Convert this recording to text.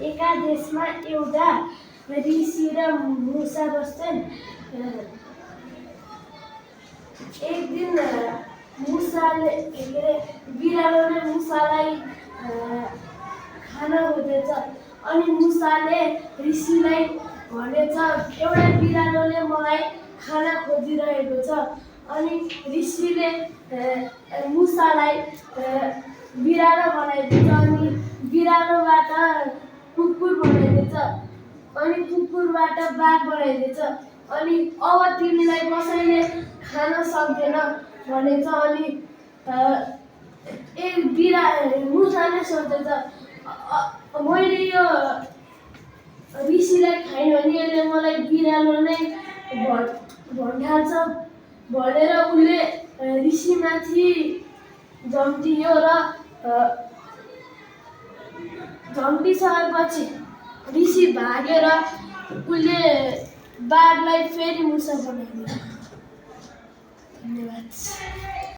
एका देशमा एउटा ऋषि र मुसा बस्छन्। एक दिन मुसाले बिरालोले मुसालाई खाना खोजेछ। अनि मुसाले ऋषिलाई भनेछ, एउटा बिरालोले मलाई खाना खोजिरहेको छ। अनि ऋषिले मुसालाई बिरालो बनाइदिन्छ। अनि बिरालोबाट कुकुर बनाइदिन्छ। अनि कुकुरबाट बाघ बनाइदिन्छ। अनि अब तिमीलाई कसैले खान सक्दैन भनेछ। अनि मुसाले सोचेछ, मैले यो ऋषिलाई खाएँ भने यसले मलाई बिरालो नै भन्ठाल्छ भनेर उसले ऋषिमाथि झम्टियो र झम्टिसकेपछि ऋषि भागेर उसले बाघलाई फेरि मुसा बनाइदियो। धन्यवाद।